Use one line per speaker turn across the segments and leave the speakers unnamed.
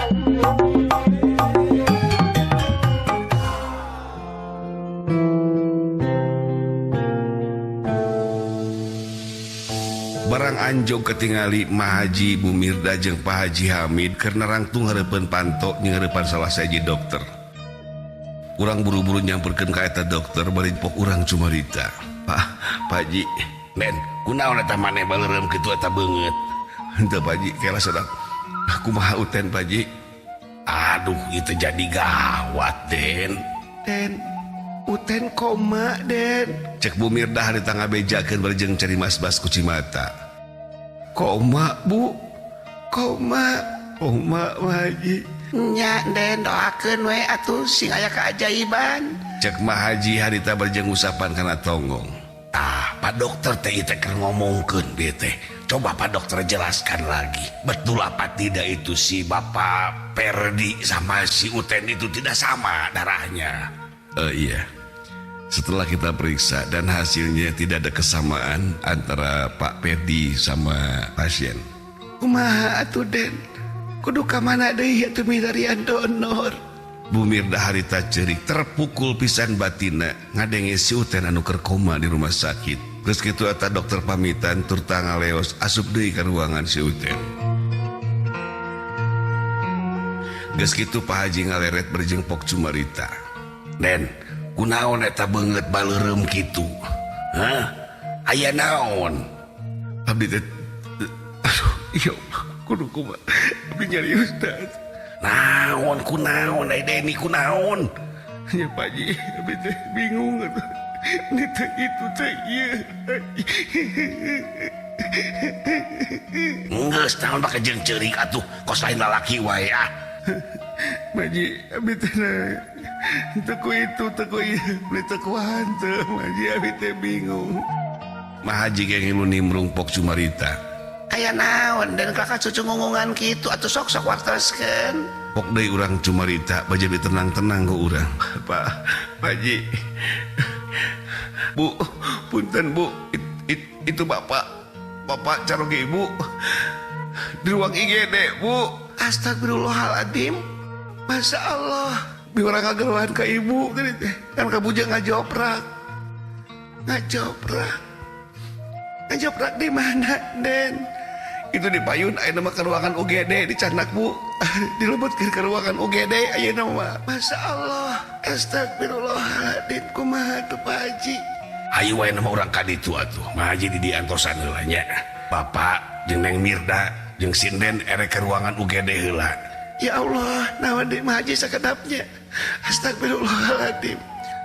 Barang anjog ketingali Mahaji Bu Mirda jeung Pak Haji Hamid keur narangtung hareupeun panto jeung hareupan salah sahiji dokter. Urang buru-buru nyamperkeun ka eta dokter bari pok urang cumarita. Pak, Pak Haji, Nen, kunaon eta maneh baleureum kitu eta beungeut? Henteu Pak Haji, kela sedang. Kumaha Uten Pak Haji? Aduh, itu jadi gawat, Den. Den, Uten koma, Den. Cek Bu Mirda harita ngabejakeun bari jeung cari mas-bas kucimata. Koma, Bu. Koma. Koma, Pak Haji.
Nya, Den, doakeun we atuh sing aya keajaiban.
Cek Ma Haji harita bari jeung usapan kana tonggong. Ah, Pak Dokter teh ieu teh keur ngomongkeun ieu teh. Coba Pak Dokter jelaskan lagi. Betul apa tidak itu si Bapak Perdi sama si Uten itu tidak sama darahnya? Iya. Setelah kita periksa dan hasilnya tidak ada kesamaan antara Pak Perdi sama pasien.
Kumaha atuh, Den? Kudu ka mana deui atuh milarian donor?
Bu Mirda harita ceurik terpukul pisan batina ngadenge si Uten anu keur koma di rumah sakit. Geus kitu eta dokter pamitan turta ngaleos asup deui ka ruangan si Uten. Geus kitu Pak Haji ngaleret bari jeung pok cumarita. Den, kunaon eta beungeut baleureum kitu? Hah? Aya naon? Abdi teh aduh, ya Allah, kudu kumaha? Abdi nyari ustaz. Naon kunaon ai Deni kunaon? Ya Pak Haji, abdi teh bingung atuh. Ini teh itu teh ieu. Geus naon make jeung ceurik atuh, kos lain lalaki wae ah. Pak Haji, abdi teh teu ku itu teu ku ieu, abdi teu ku hanteu, Pak Haji, abdi teh bingung. Ma Haji ge ngilu nimbrung pok cumarita.
Aya naon Den kakak cucu ngungungan kitu atuh sok-sok wartoskeun.
Pok deui urang cumarita baju tenang-tenang ku urang. Pak, Pak Haji. Bu, punten Bu, itu Bapak. Bapak caroge Ibu di ruang IGD, Bu.
Astagfirullahaladzim. Masya Allah.
Bi urang ngagerohan ka ibu tadi teh. Kan ka bujang ngajoprak.
Ngajoprak. Ngajoprak di mana, Den?
Itu di payun ayeuna mah ka ruangan UGD dicanak, Bu. Dilebetkeun ka ruangan UGD ayeuna mah.
Masya Allah. Astagfirullahaladzim, kumaha tuh Pak Haji?
Hayu wae nama urang ka ditu atuh. Ma Haji di diantosan heula nya. Bapak jeung Neng Mirda jeung sinden erek ke ruangan UGD heula.
Ya Allah, naon deui Ma Haji sakedapnya. Astagfirullahaladzim.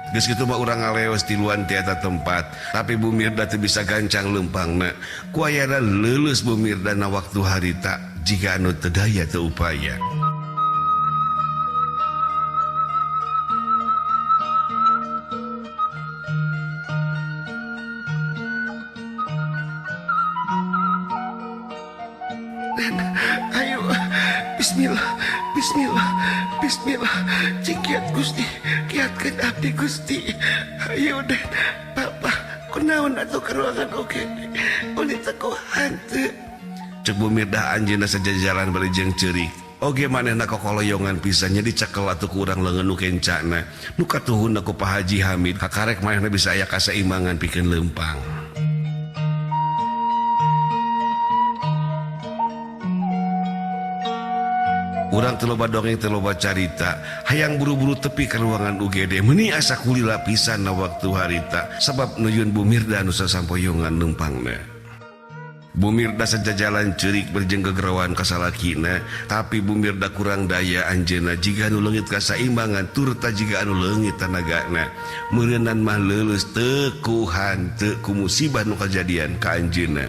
Geus kitu mah urang ngaleos tiluan ti eta tempat, tapi Bu Mirda teu bisa gancang leumpangna. Ku ayana leuleus Bu Mirda na waktu harita jiga anu teu daya teu upaya.
Dan ayo bismillah, bismillah, bismillah. Cing kiat Gusti, kiatkeun abdi Gusti. Ayo Den, Bapak, kunaon atuh ke ruangan UGD? Uli teu ku hanteu.
Cek Bu Mirda anjeunna sajajalan bari jeung ceurik. Oge manehna kokoloyongan pisan nya dicekel atuh ku urang leungeun nu kencana. Nu katuhunna ku Pak Haji Hamid kakarek manehna bisa aya kasaimbangan pikeun leumpang. Urang teu loba dongeng teu loba carita, hayang buru-buru tepi ka ruangan UGD meuni asa kulila pisan na waktu harita sabab nuyun Bu Mirda nu sasampoyongan leumpangna. Bu Mirda sajajalan ceurik berjeng gegeroan ka salakina, tapi Bu Mirda kurang daya anjeunna jiga anu leungit kasaimbangan turta jiga anu leungit tanagana. Meureunan mah leuleus teu ku hanteu ku musibah nu kajadian ka anjeunna.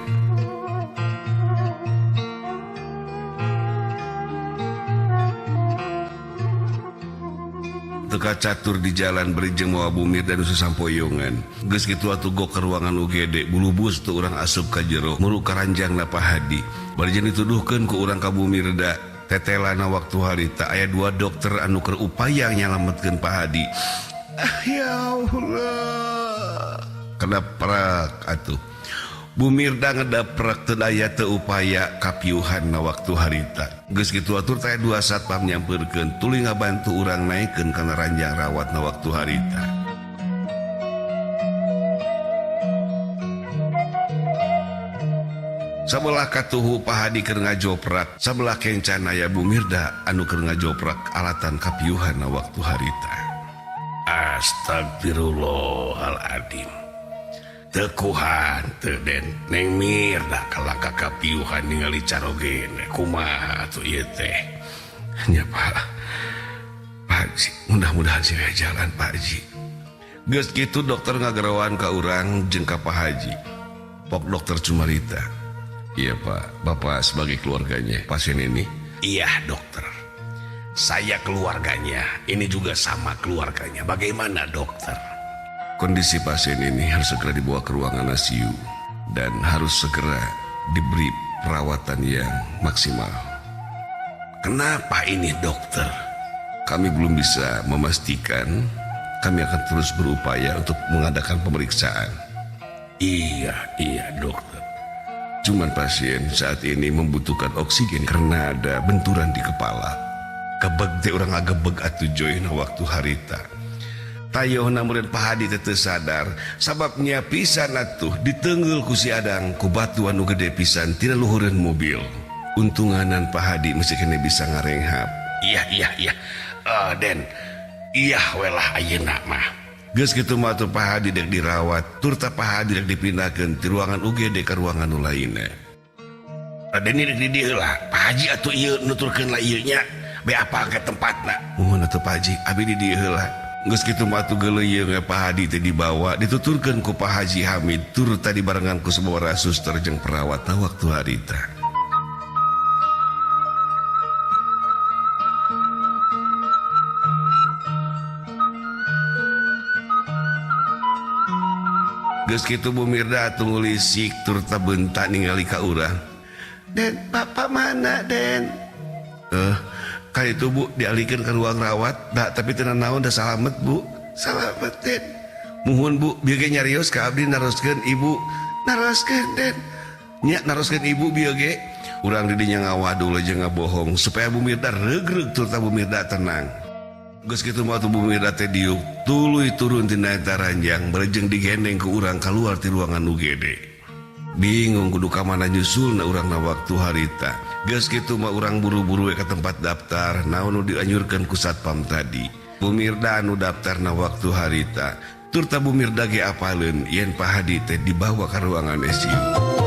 Teka catur di jalan berijeng mawa Bu Mirda nu sasampoyongan. Geus kitu atuh gok ka ruangan UGD, bulubus teu urang asup ka jero, muru karanjangna Pak Hadi. Bari jeung dituduhkeun ku urang ka Bu Mirda, tetelana waktu harita aya dua dokter anu keur upaya nyalametkeun Pak Hadi.
Ah, ya Allah.
Kena prak atuh. Bu Mirda ngedaprak teu daya teu upaya kapiuhan na waktu harita. Geus kitu atur teh dua satpam nyampeurkeun tuluy ngabantu urang naikeun kana ranjang rawat na waktu harita. Sabelah katuhu Pak Hadi keur ngajoprak, sabelah kencan aya Bu Mirda anu keur ngajoprak alatan kapiuhan na waktu harita. Astagfirullahaladzim. Tekuhan teu Den Neng Mirda kalaka kapiuhan ningali caroge kumaha atuh ieu teh. Nya Pak. Pak Haji, mudah-mudahan sih jalan Pak Haji. Geus kitu dokter ngagerawan ka urang jeung ka Pak Haji. Pok dokter cumarita. Iya Pak, Bapak sebagai keluarganya pasien ini? Iya dokter, saya keluarganya, ini juga sama keluarganya. Bagaimana dokter? Kondisi pasien ini harus segera dibawa ke ruangan ICU dan harus segera diberi perawatan yang maksimal. Kenapa ini dokter? Kami belum bisa memastikan, kami akan terus berupaya untuk mengadakan pemeriksaan. Iya, iya dokter. Cuman pasien saat ini membutuhkan oksigen karena ada benturan di kepala. Kebeg teh urang ngagebeg atuh joy na waktu harita. Tayohna meureun Pak Hadi teh teu sadar sababnya pisan atuh ditenggel ku si Adang ku batu anu gede pisan tina luhureun mobil. Untunganan Pak Hadi masih kene bisa ngarenghap. Iya iya iya. Den. Iya welah ayeuna mah. Geus kitu mah atuh Pak Hadi dek dirawat, turta Pak Hadi dek dipindahkeun ti ruangan UGD ka ruangan nu lainna. Deni dek di dieu lah, Pak Haji atuh ieu nuturkeun lah ieu nya, be apa ke tempatna. Muhun atuh Pak Haji, abi di dieu heula. Geus kitu mah atuh geuleuyeung we Pak Hadi teh dibawa, dituturkeun ku Pak Haji Hamid, turta dibarengan ku sababaraha suster jeung perawat na waktu harita. Geus kitu Bu Mirda atuh ngulisik turta bentak ningali ka urang. Den, bapak mana, Den? Ka itu Bu dialihkeun ka ruang rawat, da tapi teu nanaon da salamet, Bu. Salamet, Den. Muhun Bu, bieu ge nyarios ka abdi naroskeun ibu. Naroskeun, Den. Nya naroskeun ibu bieu ge. Urang di dinya ngawadul jeung ngabohong supaya Bu Mirda regreg turta Bu Mirda tenang. Geus kitu mah atuh Bu Mirda teh diuk tuluy turun tina eta ranjang barejeng digendeng ku urang kaluar ti ruangan UGD. Bingung kudu ka mana nyusulna urang na waktu harita. Geus kitu mah urang buru-buru we ka tempat daftar naon nu dianjurkeun ku satpam tadi. Bu Mirda anu daftar na waktu harita. Turta Bu Mirda ge apaleun yen Pak Hadi teh dibawa ka ruangan ICU.